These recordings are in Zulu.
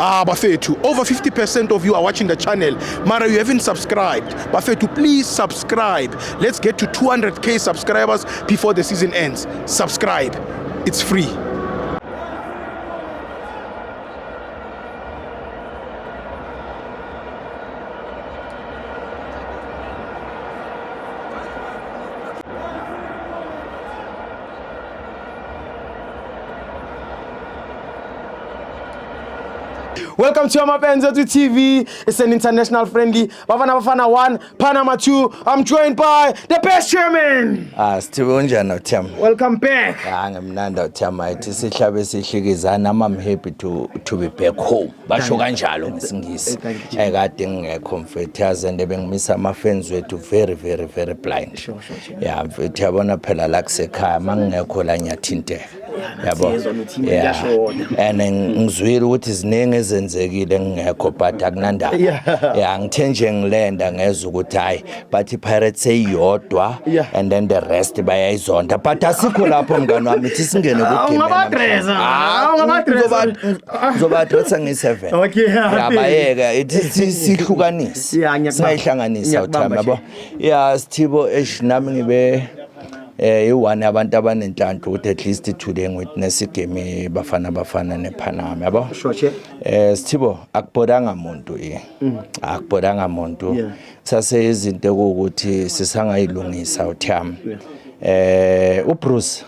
Ah, bafethu, over 50% of you are watching the channel. Mara, you haven't subscribed. Bafethu, please subscribe. Let's get to 200K subscribers before the season ends. Subscribe. It's free. Welcome to Amapenzo to TV. It's an international friendly. Bafana Bafana 1, Panama 2. I'm joined by the best chairman. Ah, Sithibe, unjani awuthiyami? Welcome back. Ah, ngimnandi awuthiyami, ayithi sihlabe sihlikizana. I'm happy to be back home. Basho kanjalo ngesiNgisi. Thank you. Ekade ngingekho mfethu, yazi, and bengimisa ama-fans wethu very very very blind. Sure. Ya mfethu, yabona phela la kusekhaya, mangingekho la ngiyathinteka. Yabo. Siyezwa nothimba Yeah. liyashoda. And ngizwile ukuthi ziningi ezenzekile ngingekho, but akunandaba. Yeah, ngithe nje ngilenda ngezwe ukuthi hayi, but iPirates eyodwa and then the rest bayayizonda, but asikho lapho mngani wami, ithi singene ku game. Ungaba-addressa, ungaba-addressa. Ngizoba-addressa ngiyi-7. Okay, Ya, bayeka ithi sihlukanise. Yeah, ngiyakubamba. Singayihlanganisa Ngiyakubamba, uthami, yabo. Ya Sithibo, eish, nami ngibe i-one yabantu abanenhlanhla ukuthi at least today ngi-witness igame Bafana Bafana nePanama, yabo. Sure, chair. Sithibo, akubhodanga muntu eh. Akubhodanga muntu. Sase izinto ekuwukuthi sisangayilungisa uthiyami. UBruce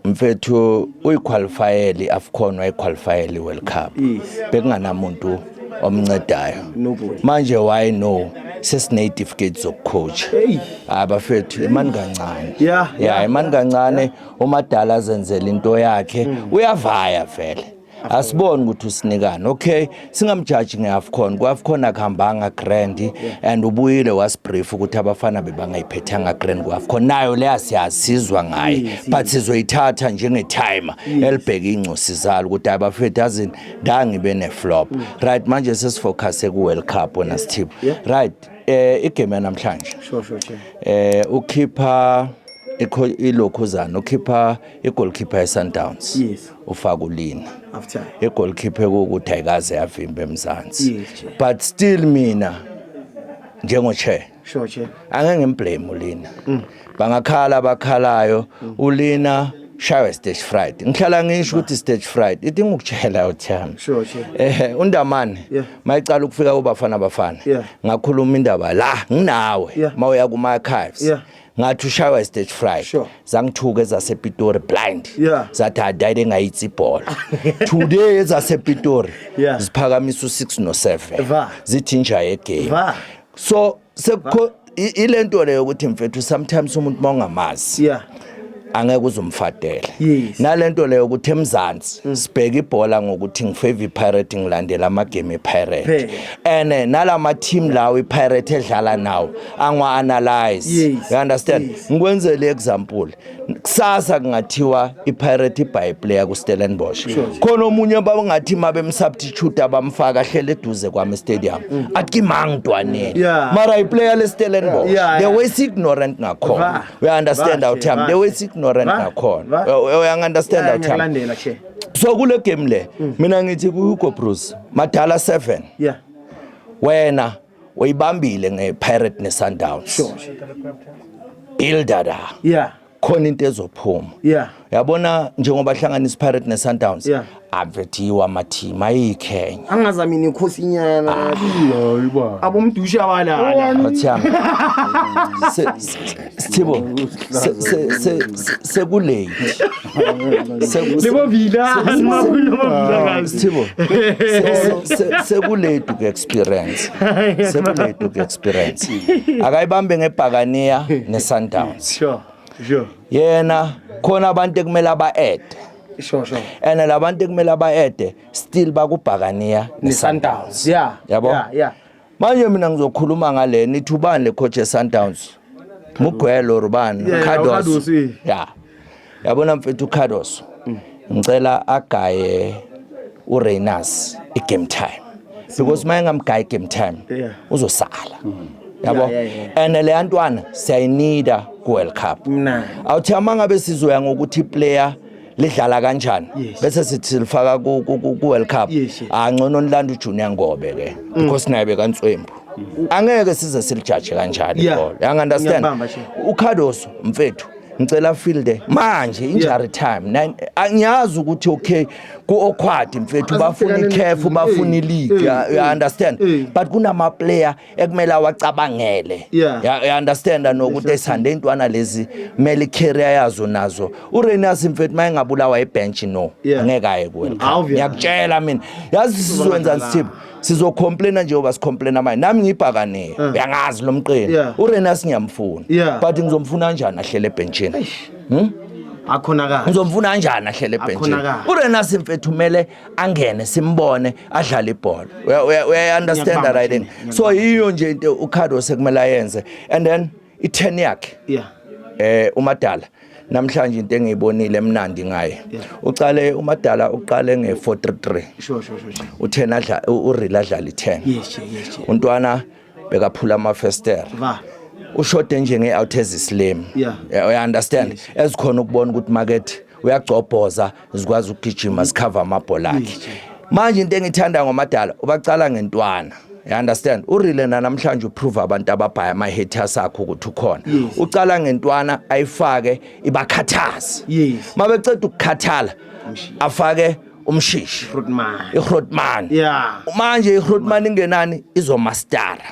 mfethu uyiqualifyele iAfcon, wayiqualifyele iWorld Cup. Bekunganamuntu omncedayo. Nobody. Manje why no sesine certificate zokucoach. Hey. Abafethu, imani kancane. Yeah, imani kancane, umadala azenzela into yakhe, uyavaya vele. Asiboni ukuthi usinikani. Okay, singamjaji ngeAfcon. KuAfcon akuhambanga grand and ubuyile wasibrief ukuthi abafana bebangayiphethanga grand kuAfcon. Nayo leya siyasizwa ngaye, but sizoyithatha njenge-timer elibheka ingcosi zalo ukuthi abafethu azini ndangibe ne-flop. Right, manje sesifocus ku-World Cup wena Sithipho. Right, igame yanamhlanje. Sure, chair. Ukhipha ilokhuzana, ukhipha igoalkeeper ye-Sundowns. Ufaka uLina. After. Igoalkeeper ekuwukuthi ayikaze yavimba eMzansi. Yes, chair. But still mina njengo-chair Sure, chair. angeke ngimblame uLina. Bangakhala abakhalayo, uLina shaywe stage fright. Ngihlala ngisho ukuthi stage fright ithi ngikutshela uthami. Sure, chair. Undamane mayicala ukufika kuBafana Bafana, ngakhuluma indaba la nginawe, mawuya kuma archives, ngathi ushaywa stage fright. Zangithuka ezasePitori blind. Zathi adayile ngayitsi ibhola. Today ezasePitori ziphakamisa u6 no7. Va. Zithi inja yegame. Va. So sekukho ilento leyo ukuthi mfethu sometimes umuntu mawungamazi angeke uzumfadele. Nalento leyo ukuthi eMzansi sibheka ibhola ngokuthi ngifavor iPirate, ngilandela amagame ePirate. Phela. And nalama team lawo iPirate edlala nawo angwa analyze. You understand? Yes. Ngikwenzele example, kusasa kungathiwa iPirate ibuy player ku Stellenbosch, khona omunye bangathi mabemsubstitute abamfaka hlele eduze kwami stadium, athi mangidwanele, mara iplayer le Stellenbosch, the way si ignorant ngakhona. Va. We understand Va, our time, va. the way si ignorant Va. ngakhona. Va. We understand Yeah, our time. Ngiyakulandela, chair. So kule game le mina ngithi ku Hugo Broos, madala 7, wena uyibambile ngePirate neSundowns. Builder la khona into ezophuma. Yabona njengoba hlanganisa iPirate neSundowns, amvethiwa ama team ayiKenya. Angazami nekhosinyana. Abomdusha balala. Bathiyami, Sithibo, sekulate. Lebo vila, makhulu. Sithibo, sekulate ku-experience, sekulate ku-experience. Akayibambe ngebhakaniya ne-Sundowns. Sure. Yena khona abantu ekumele aba-ede Sure. and labantu ekumele aba-ede still bakubhakaniya ne-Sundowns. Yabo? Yeah. Manje mina ngizokhuluma ngale, nithi ubani le coach ye-Sundowns, Mugwelo or ubani? Yeah, Cardoso. uCardoso, eh. Ya, yabona mfethu, uCardoso ngicela agaye uRayners i-game time, because uma engamgayi i-game time uzosala, yabo. And le yantwana siyayinida ku-World Cup. Mnandi. Awuthi ama ngabe sizoya ngokuthi iplayer Lidlala kanjani? Yes. Bese sithi silifaka ku World Cup. Yes. Ah, ngcono nilanda uJunior Ngobe ke, because naye bekantswembu. Angeke size silijaje kanjani ibhola. You understand? Ngiyakubamba, Che. uCardoso mfethu, ngicela field manje, injury time nine. Angiyazi ukuthi okay, ku-awkward mfethu, bafuna Asibhekane ikhefu, bafuna i-league, you understand? But kunama player ekumele awacabangele. You understand nokuthi esihande intwana lezi kumele i-career yazo nazo. uRayners mfethu, mayengabulawa ibench, no, angeke aye ku-World Cup. Awuvya. Ngiyakutshela mina, yazi sizokwenza sithipho, sizocomplaina njengoba sicomplaina manje. Nami ngiyibhakaniya, uyangazi lo mqini. uRayners ngiyamfuna, but ngizomfuna kanjani ahlele ebhenchini? Akhonakala. Ngizomfuna kanjani ahlele ebhenchini? Akhonakala. uRayners mfethu kumele angene, simbone adlale ibhola. Uya understand? Ngiyakubamba, Right, Jimmy, so yiyo nje into uCardoso sekumele ayenze, and then i-10 yakhe, uMadala namhlanje, into engiyibonile emnandi ngaye, uqale uMadala, uqale nge-433. Sure. U-10 adla uRele, adlala i-10. Yes, Che, yes, Che. Untwana bekaphula amafestere. Va. Ushode njenge-out ezislim. You understand? Ezikhona ukubona ukuthi market uyagcobhoza, zikwazi ukugijima, zikhava amabhola akhe. Manje into engithanda ngoMadala, ubacala ngentwana, you understand? URele namhlanje uprove abantu ababhaya ama-haters akho ukuthi ukhona. Ucala ngentwana, ayifake, ibakhathaze. Mabeceda ukukhathala, afake uMshishi. Grootman. iGrootman. Manje iGrootman ingenani, izomastara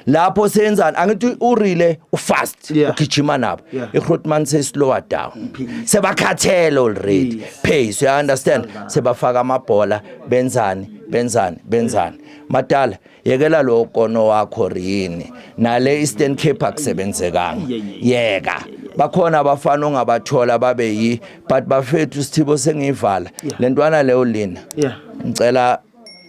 lapho senzani? Angithi uRele ufast, ugijima nabo. iGrootman seyislower down, sebakhathele already. Pace, you understand? Sebafaka amabhola, benzani, benzani, benzani. Madala, yekela lo kono wakho rini nale Eastern Cape, akusebenzekanga. Yeka, bakhona abafana ongabathola babe yi, but bafethu, sithibo, sengiyivala lentwana leyo lina. Ngicela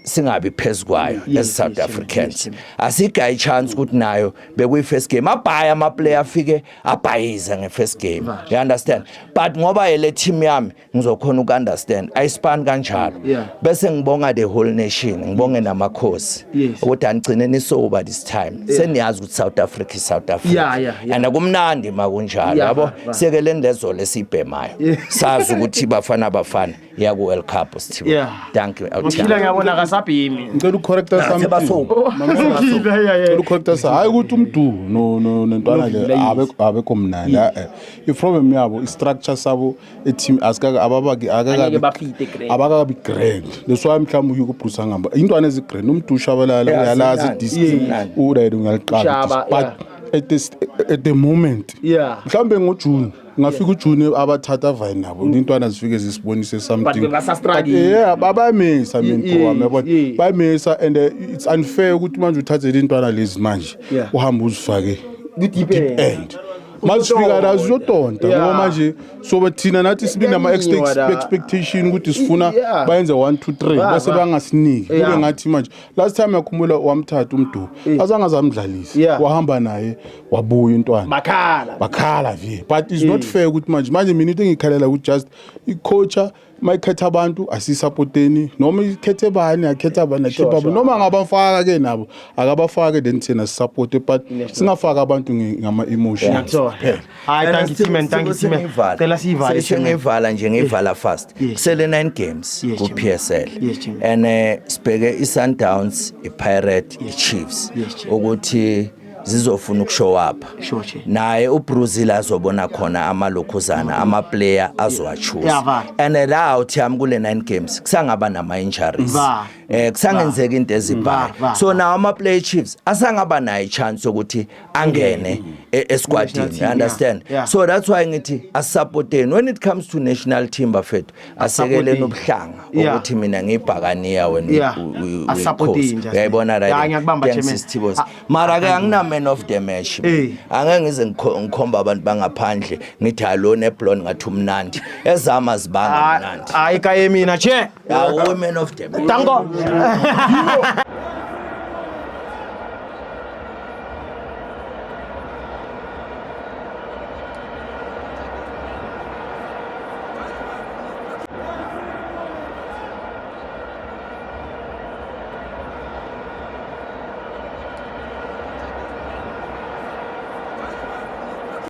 singabi phezukwayo as South Africans. Asigayi chance ukuthi nayo bekuyi first game, abhaya ama player afike abhayize nge first game, you understand? But ngoba yele team yami, ngizokhona uku-understand, ayispan kanjalo. Bese ngibonga the whole nation, ngibonge namakhosi ukuthi anigcine nisoba this time, seniyazi ukuthi South Africa is South Africa. And akumnandi makunjalo. Yabo, sekeleni lezo lesibhemayo, sazi ukuthi Bafana Bafana iya ku World Cup, sithiwe. Thank you. Mkhila, ngiyabona akasabhimi. Ngicela ukucorrecta something. Sebasoba. Mkhila, yeah. Ngicela ukucorrecta sa, hayi ukuthi uMdu no nentwana le abekho mnandi. I-problem yabo, i-structure sabo e-team asikaka ababaki Angeke akakabi bafite grand. Abakabi grand. That's why mhlawumbe uHugo Broos angihamba intwana ezi-grand. UMdu uShabalala, Yeah, uyalazi zimnandi. idiski, Zimnandi. uright, uyaliqala Shaba, idiski. But at the moment, Yeah. mhlawumbe ngoJune, ngafika uJune, abathatha avaye nabo intwana zifike zisibonise something. But basa-struggle. But, yeah, bayamisa mina, mfowami, yabona, bayamisa and it's unfair ukuthi manje uthathe intwana lezi manje, uhambe uzifake Ku-deep deep end. end. Mazifika la ziyotonta, ngoba manje soba thina nathi sibe nama Kuyanyiwa la. expectation ukuthi sifuna bayenze 1 2 3, bese bangasiniki. Kube ngathi manje last time yakhumbula wamthatha uMdu, azange azamdlalisa, wahamba naye, wabuya intwana. Bakhala. Bakhala vie, but it's not fair ukuthi manje mina into engikhalela ukuthi just i-coacha mayikhetha abantu, asisupporteni, noma ikhethe bani, akhetha bani, akhethe bani, noma angabafaka ke nabo, akabafake, then thina sisupporte, but singafaka abantu ngama-emotions Ngiyakuthola. kuphela. Hayi, thank you, Team, thank you, Team. Cela siyivale, Chairman. Sengiyivala nje, ngiyivala fast. Kusele 9 games Yes, ku PSL. Yes, Chairman. And sibheke iSundowns, iPirate, iChiefs Yes, Chairman. ukuthi zizofuna ukushow up. Sure, Chair. Naye uBrazil azobona khona amalokhuzana, ama player azowachoose. Yeah, va. And la uthi yami kule 9 games kusangaba nama injuries. Va. Kusangenzeka into ezibhayi. Va, va, So now ama player Chiefs asangaba nayo chance yokuthi angene esquadini, National team, you understand? Yeah. So that's why ngithi asupporteni when it comes to national team, bafethu, asekeleni ubuhlanga ukuthi mina ngiyibhakaniya, wena Asupporteni nje. uyayibona, right? Yeah, ngiyakubamba, Thanks, Chairman. Sithibose. Ah, Mara ke angina man of the match. Angeke ngize ngikhomba abantu bangaphandle, ngithi alo neblond ngathi umnandi, ezama zibanga mnandi. Hayi kaye mina, che. Awu, man of the match. Tango.